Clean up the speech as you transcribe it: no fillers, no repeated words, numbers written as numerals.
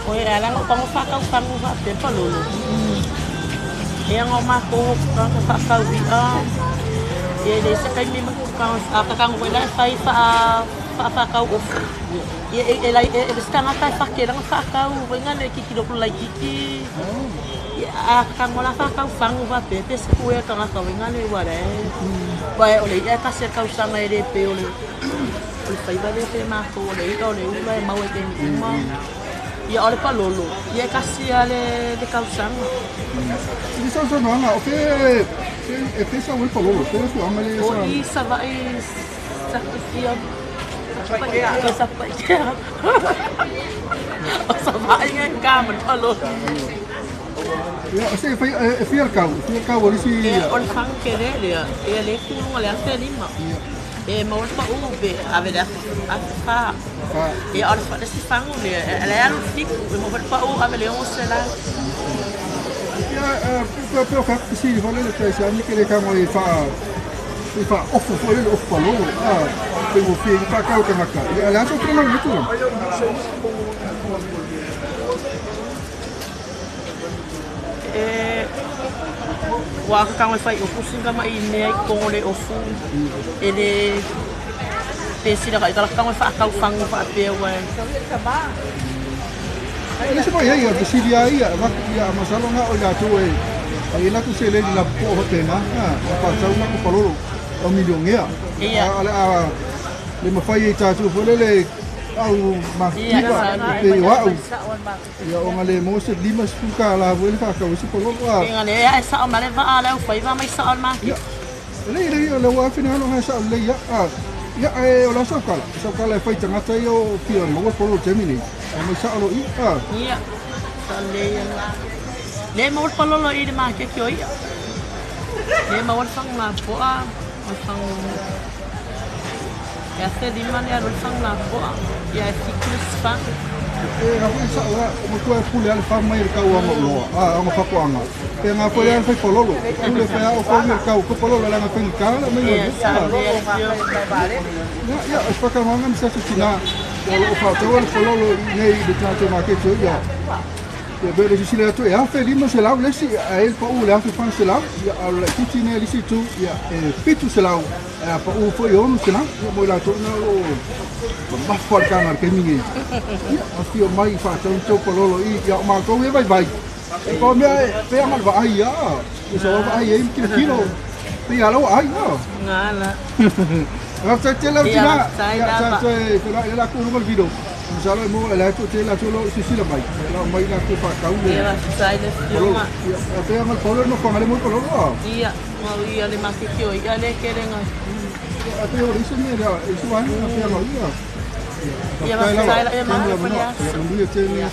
O e ala o pango whakau pango wha palolo. E anga o mākou kanga whakau i a. E le se kai mi kanga a kakanga wela e whai wha wha whakau ofu. E e e lai e e se tangata e whakeranga whakau wenga le kiki loko lai kiki. E a kakanga la whakau whangu wha pe se kue kanga ka wenga le wara e. Wa e ole e kasi e kausanga e le pe ole o le faiva lea pe matou o le i'a o le ula e maua i taimi uma. Ia o le palolo, ia e kasi lava le tausaga. I le sausaunoaga, o fea e fea sau ai le palolo? O fea le afioaga lea sa. O i Savaii Satupaitea. Satupaitea. Satupaitea. O Savaii e ka ma le palolo. Ia, o se e fai e fia le kau, e fia le kau o le isi. Ia, o le fagu tele lea, ia le kuluga le 1500. E maua le pau pe ave le 1400. Ia o le isi fagu lea, e le alu 7, e maua le pau ave le 600. Ia, pe o fai fesili foi lele pe se ani ke le kango e fa e fa ofu foi lele ofu palolo a pe mo fie fa kau tangata. Ia le aso tena le tula. E ua akakago e fai ofu sina mai mea i totonu o le ofu e le pe sila ka ikala e faakau fagu faapea ua e E le se mai ai a fesili a ia va ia masalo nga o la tu e ai la tu se le la po ho tena a pa tau na ko palolo o milionea. Ia. A a le mafai e tātou foi lele au makipa pe o au. Ia o ngale mo se lima suka la foi le whakau se palolo a. Ia le e sao ma le vaa le au faiva mai sao le maki. Ia. Le le le wa fina no ha sa le ia a. Ia e o la saukala. Saukala e whai tangata ia o pia maua polo temini. A mai sa alo i a. Ia. Sa le ia. Le maua le palolo i le maketi o ia. Le maua le fagu lapoa, o le fagu e 1500 le alu le fagu lapoa. Ia e 7 le isi fagu. E ngā whai sa ora, o matua e pule ale wha mai le kau anga uloa, a anga whakoanga. Pe ngā whai ale whai palolo, pule whai ao whai le kau, ko palolo le anga whai kala mai Ia le. sa le ia. Ia, ia, e whakamanga mi sa tina, o lo wha le palolo nei le tātou maketi o ia. Ia be le sisile atu e 1500 le si a el pa u le afe 400 ia a le titi ne le si tu ia e 700 a pa u fo yo no sela ia mo la to na o ma fa ka na ke mingi ia a fio mai fa tau tau palolo i ia ma ko e vai vai e ko mea e pe ama va ai ia e so va ai e kilo kilo pe ia lo ai ia Ngala. Ra ta te la Ia, tina tai ia ta lava. te te la la ku no video Misalo mo la tu te la tu lo sisila mai la mai la ku fa kau le Ia sai le Palolo. fioga. Ia, a pe ama palolo no whangale mo palolo a. Ia, mau ia le maketi o ia le kelenga. A te o isi me la isi wani a pe ama ia. Ia, vai, sai la- ia, ma- Ia, ia. ia, te Ia. ia.